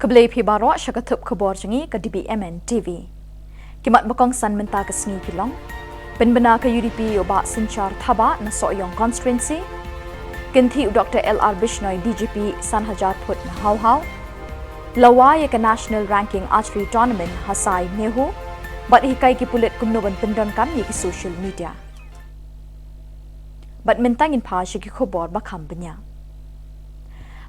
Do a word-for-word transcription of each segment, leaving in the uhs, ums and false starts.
Khublei phi baroh sha ka thup khubor jong ngi ka D B M N T V. Ki mat ba kongsan mynta ka sngi ki long: pynbna ka U D P u Bah Synshar Thabah na Sohiong Constituency, kynthih u Doctor L R Bishnoi D G P san hajar phut na Hauhau, lawa ïa ka National Ranking Archery Tournament ha Sai NEHU, bad hikai ki pulit kumno ban pyndonkam ïa ki social media. Bad mynta ngin phai sha ki khubor ba kham bniah.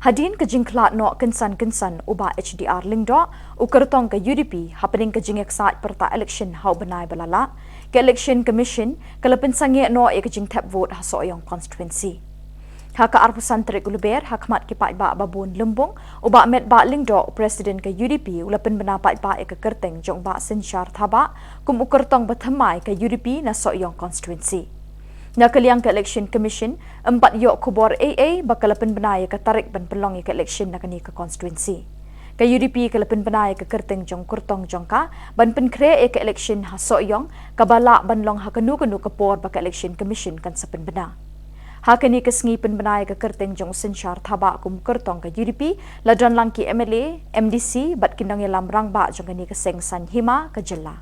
Hadien ka jingkhlad noh kynsan kynsan u Bah H D R Lyngdoh, u kyrtong ka U D P, hapdeng ka jingïaksaid pyrta election ha u bnai ba la leit, ka Election Commission ka la pynsangeh noh ïa ka jingthep vote ha Sohiong Constituency. Ha ka arphew san tarik u Lber, ha khmat ki paidbah babun lymbung, u Bah Metbah Lyngdoh, u President ka U D P, u la pynbna paidbah ïa ka kyrteng jong u Bah Synshar Thabah kum u kyrtong ba thymmai ka U D P na Sohiong Constituency. Na ka liang ka Election Commission, ym pat ïoh khubor ei ei ba ka la pynbna ïa ka tarik ban pynlong ïa ka election na kane ka constituency. Ka U D P ka la pynbna ïa ka kyrteng jong u kyrtong jong ka ban pynkhreh ïa ka election ha Sohiong, kaba lah ban long ha kano kano ka por ba ka Election Commission kan sa pynbna. Ha kane ka sngi pynbna ïa ka kyrteng jong u Synshar Thabah kum u kyrtong ka U D P, la don lang ki M L A, M D C, bad ki nongïalam rangbah jong kane ka seng saiñ hima ka jylla.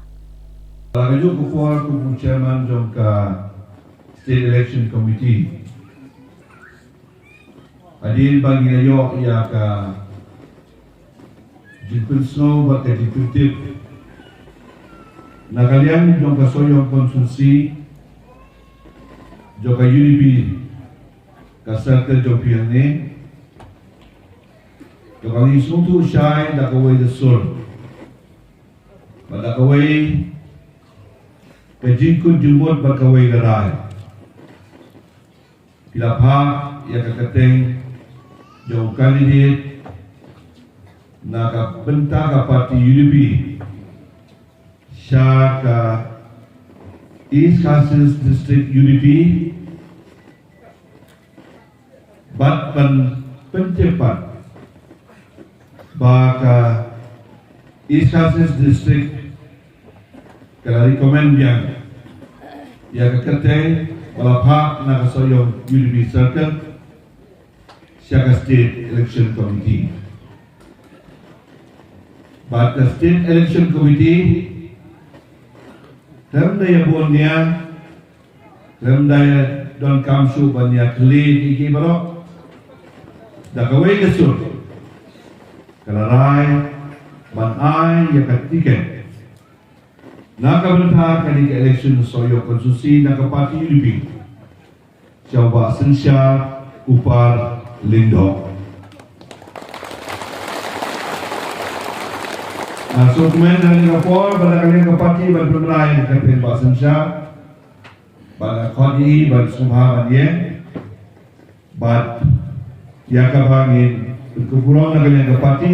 La ka juk u por kum u chairman jong ka State Election Committee. Hadien ba ngi la ïoh ïa ka jingpynsngew bad ka jingpyntip na ka liang jong ka Sohiong Constituency jong ka U D P, ka circle jong phi hangne, to ka ngi sngewthuh shai da kawei ka sur bad da kawei ka jingkut jingmut bad kawei ka rai. Phi la phah ïa ka kyrteng jong u candidate na ka bynta ka party U D P sha ka East Khasi Hills District U D P, bad ban pyntip pat ba ka East Khasi Hills District ka la recommend biang ïa ka kyrteng ba la phah na ka Sohiong U D P Circle sha ka State Election Committee. Bad ka State Election Committee, khlem da ïa bun nia, khlem da ïa donkam shuh ban ïa khlieh ïa ki baroh, da kawei ka sur ka la rai ban ai ïa ka tiket na ka bynta kane ka election Sohiong Constituency na ka party U D P sha u Bah Synshar Kupar Lyngdoh. Nga sngewkmen ha kane ka por bad ha kane ka party ban pynbna ïa ka kyrteng Bah Synshar, bad nga khot ïa i ban sngewbha ban ïeng, bad ïa kaba ngin pynkup burom na kane ka party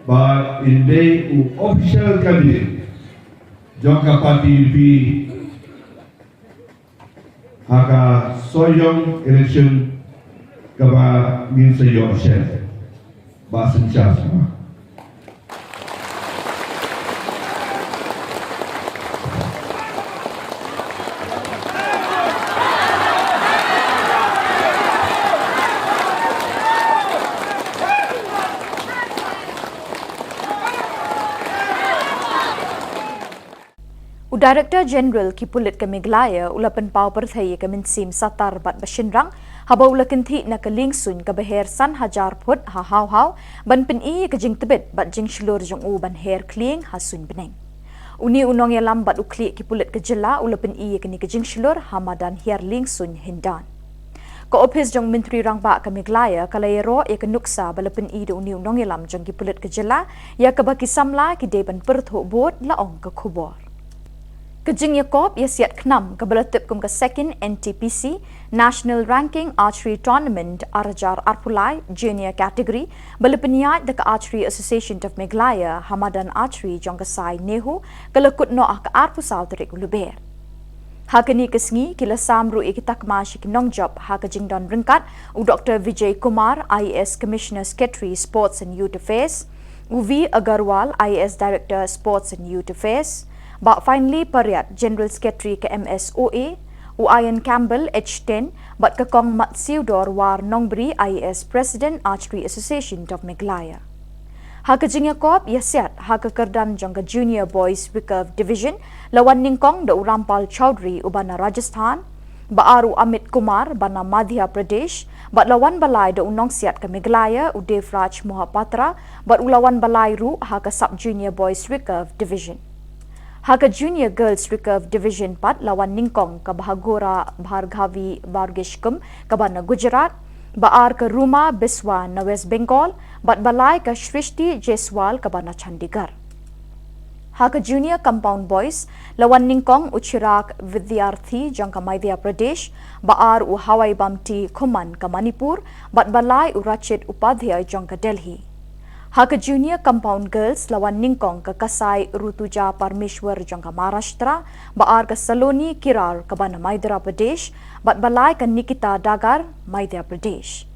ba in dei u official candidate jong ka party U D P ha ka Sohiong election kaba ngin sa ïoh shen. Bah Synshar sngewbha. U Director General ki pulit ka Meghalaya u la pynpaw pyrthei ïa ka mynsiem satar bad ba shynrang haba u la kynthih na ka lieng suiñ kaba her san hajar phut ha Hauhau ban pyni ïa ka jingtbit bad jingshlur jong u ban her khlieng ha suiñ bneng. Une u nongïalam bad u khlieh ki pulit ka jylla u la pyni ïa kane ka jingshlur ha madan hiar lieng suiñ Hyndan. Ka ophis jong u Myntri Rangbah ka Meghalaya ka la ïaroh ïa ka nuksa ba la pyni da une u nongïalam jong ki pulit ka jylla ïa kaba ki samla ki dei ban pyrthuh bud, la ong ka khubor. Ka jingïakop ïasiat khnam kaba la tip kum ka Second N T P C National Ranking Archery Tournament ar hajar arphew lai Junior Category ba la pynïaid da ka Archery Association of Meghalaya ha madan archery jong ka Sai NEHU ka la kut noh ha ka arphew saw tarik u Lber. Ha kane ka sngi ki la sam ruh ïa ki takma sha ki nongjop ha ka jingdon ryngkat u Doctor Vijay Kumar, I A S Commissioner Secretary Sports and Youth Affairs, u V Agarwal, I A S Director Sports and Youth Affairs, Bah Finely Pariat, General Secretary ka M S O A, u Ian Campbell, H ten, bad ka Kong Matsiewdor War Nongbri, I A S President Archery Association of Meghalaya. Ha ka jingïakop ïasiat ha ka kyrdan jong ka Junior Boys Recurve Division, la wan nyngkong da u Rampal Chowdhury uba na Rajasthan, ba ar u Amit Kumar ba na Madhya Pradesh, bad la wan balai da u nongsiat ka Meghalaya u Devraj Mohapatra, bad u la wan balai ruh ha ka Sub Junior Boys Recurve Division. Ha ka Junior Girls Recurve Division pat la wan nyngkong ka Bhagora Bhargavi Vargeshkum kaba na Gujarat, ba ar ka Ruma Biswa na West Bengal, bad balai ka Shrishti Jaiswal kaba na Chandigarh. Ha ka Junior Compound Boys, la wan nyngkong u Chirag Vidyarthi jong ka Madhya Pradesh, ba ar u Hawai Bamti Khuman ka Manipur, bad balai u Rachit Upadhyay jong ka Delhi. Ha ka Junior Compound Girls, la wan nyngkong ka Kasai Rutuja Parmeshwar jong ka Maharashtra, ba ar ka Saloni Kirar kaba na Madhya Pradesh, bad balai ka Nikita Dagar, Madhya Pradesh.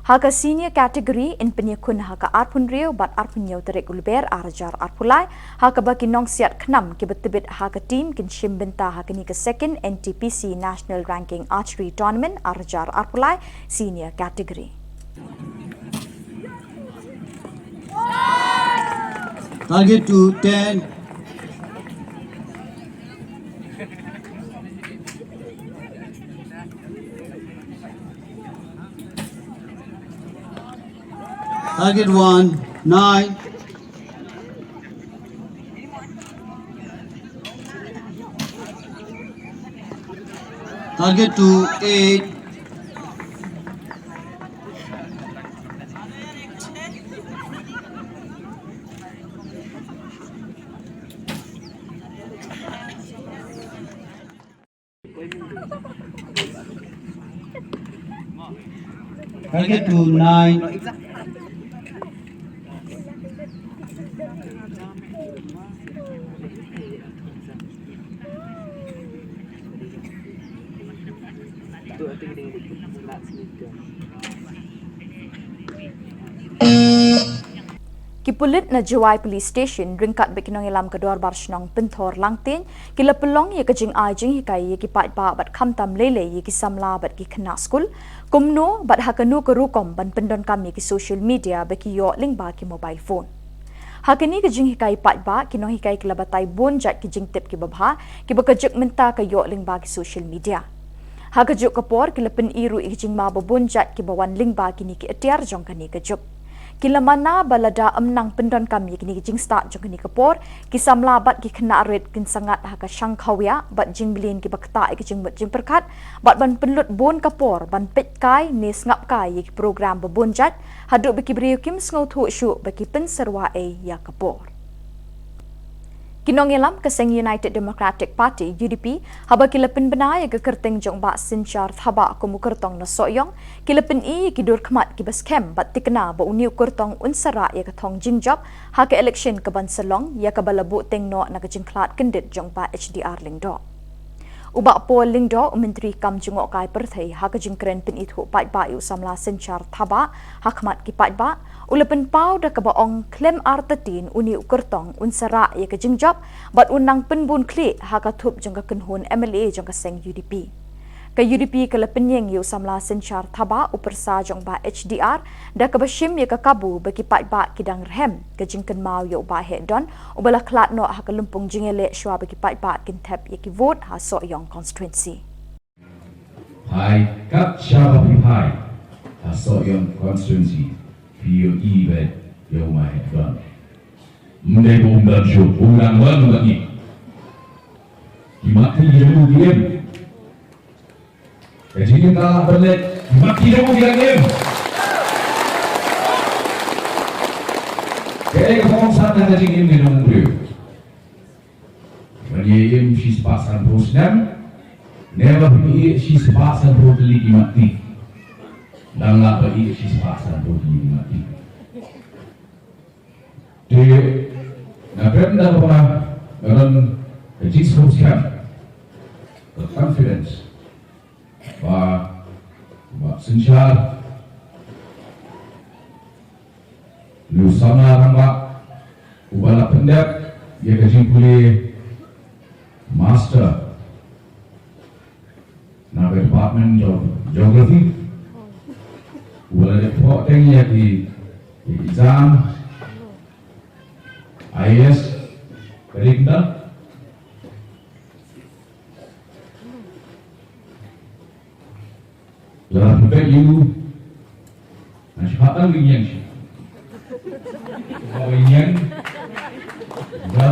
Ha ka Senior Category, yn pynïakhun ha ka arphew hynriew bad arphew hynñiew tarik u Lber ar hajar arphew lai, ha kaba ki nongsiat khnam kiba tbit ha ka team kin shim bynta ha kane ka Second N T P C National Ranking Archery Tournament ar hajar arphew lai, Senior Category. Target to ten. Target one, nine. Target two, eight. Target two, nine. Ki pulit na Jowai Police Station ryngkat bad ki nongïalam ka Dorbar Shnong Pynthor Langtien, ki la pynlong ïa ka jingai jinghikai ïa ki paidbah bad khamtam lei lei ïa ki samla bad ki khynnah skul, kumno bad ha kano ka rukom ban pyndonkam ïa ki social media ba ki ïoh lyngba ki mobile phone. Ha kane ka jinghikai paidbah, ki nonghikai ki la batai bun jait ki jingtip kiba bha, kiba kajuh mynta ka ïoh lyngba ki social media. Ha kajuh ka por, ki la pyni ruh ïa ki jingma ba bun jait kiba wan lyngba kine ki atiar jong kane ka juk. Ki la mana ba lada ym nang pyndonkam ïa kine ki jingstad jong kane ka por, ki samla bad ki khynnah rit kin sa ngat ha ka shang khawïa bad jingmlien kiba ktah ïa ki jingmut jingpyrkhat, bad ban pynlut bun ka por ban peit kai ne sngap kai ïa ki program ba bun jait, haduh ba ki briew kim sngewthuh shuh ba ki pynsyrwa ei ïa ka por. Ki nongïalam ka seng United Democratic Party, U D P, haba ki la pynbna ïa ka kyrteng jong u Bah Synshar Thabah kum u kyrtong na Sohiong, ki la pyni ïa ki dur khmat kiba skhem bad thikna ba une u kyrtong un sa rah ïa ka thong jingjop ha ka election kaban sa long, ïa kaba la buh tieng noh na ka jingkhlad kyndit jong u Bah H D R Lyngdoh. U Bah Paul Lyngdoh, u Myntri kam jngohkai pyrthei, ha ka jingkren pynithuh paidbah ïa u samla Synshar Thabah ha khmat ki paidbah, u la pynpaw da kaba ong khlem artatien une u kyrtong un sa rah ïa ka jingjop bad un nang pynbun khlieh ha ka thup jong ka kynhun M L A jong ka seng U D P. Ka U D P ka la pynïeng ïa u samla Synshar Thabah, u pyrsa jong u Bah H D R, da kaba shim ïa ka kabu ba ki paidbah ki dang rhem ka jingkynmaw ïa u Bah Heh Don, uba la khlad noh ha ka lympung jingïaleh shuwa ba ki paidbah kin thep ïa ki vote ha Sohiong constituency. Phai kat shaba phi phai ha Sohiong constituency, phi ïohi beit ïa u Bah Heh Don. Ym dei ba um don shuh, u dang don bad ngi. Ki mat ki jong u ki im. Ka jingim ka lah ban leit, ki mat ki jong u ki dang im. Kaei kaba kongsan na ka jingim ka jong u briew? Ban ïa im shispah sanphew snem, ne ba phi ïa shispah sanphew tylli ki mat ki. Dang lah ba ïa shispah sanphew tylli ki mat ki. Te nga kren da kaba nga don ka jingsngewskhem, ka confidence ba Bah Synshar, u samla rangbah uba la pyndep ïa ka jingpule master na ka Department of Geography, uba la dep thoh teng ïa ki, ki exam, I A S, ka dei kumta. Lada phi peit ïa u, nga shu hap tang ïeng shi. Ba ïeng. Ba,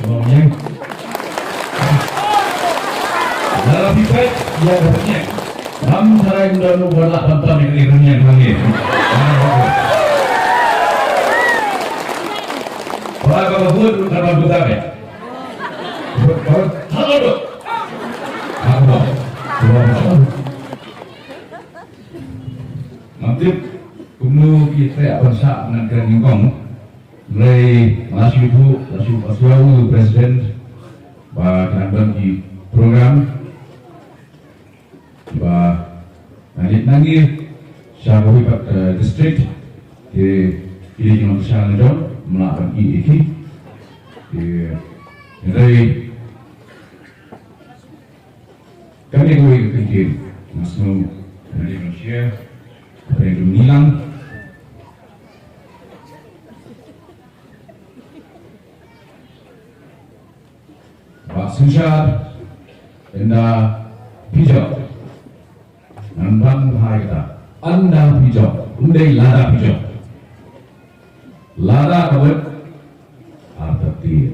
ba ïeng. Lada phi peit ïa ka ïeng. Ngam tharai ynda u ba lah ban tam ïa ka ïeng hangne. Ba ka ba bud ka ba bud ka. Ba, ba, halo do. Halo. Ngam tip kumno ki trei ban shah ngan kren nyngkong. Hynrei nga la shu ïathuh, la shu, la shu ïathuh u president ba kan don ki program ba ngan ïa nang ïa sha kawei pat, eh, district ki, ki dei ki nongkyrshan jong, ym lah ban ïeh ïa ki. Ki, hynrei kane kawei ka kyntien nga sngew kane ka share kane ka ngilang. Ba synshar ynda phi jop. Ngan ban bha ïa kata. Ynda phi jop. Ym dei lada phi jop. Lada ka bud artatien.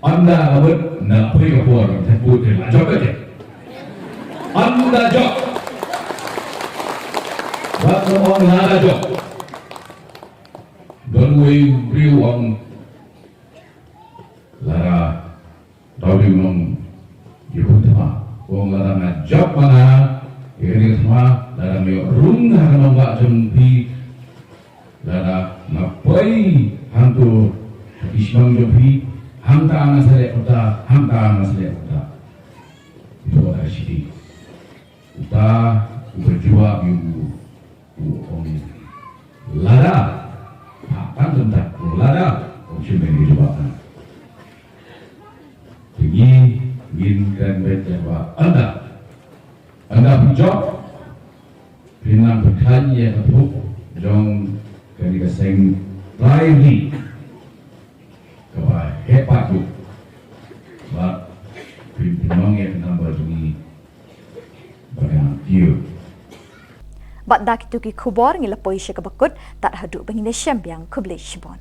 Ynda ka bud, ynda phi ka por, te bud te la jop te. Ynda jop. Bad ong lada jop. Don uwei u briew u ong lada, lada u nongïakhun thma. U ong lada nga jop ma nga ïa kane ka thma, lada nga ïoh rung ha ka nongbah jong phi, lada nga poi hangto ha ki shnong jong phi, hangta nga sa leh kumta, hangta nga sa leh kumta. Uta u da shiti. Uta u ba jubab ïa u. U ong lada. Ha, tang kumta, u ong lada. U ong shim ïa ka jubab na. Te ngi ngin kren beit ïa kaba ynda. Ynda phi jop, phin nang pyrkhat ïa ka puk jong kane ka seng trai ri. Kaba heh pat ruh. Bad phin pynlong ïa ka number jong ngi ba ka kiew. Bad da kito ki khubor ngi la poi sha kaba kut, tad haduh ba ngin ïashem biang, khublei shibun.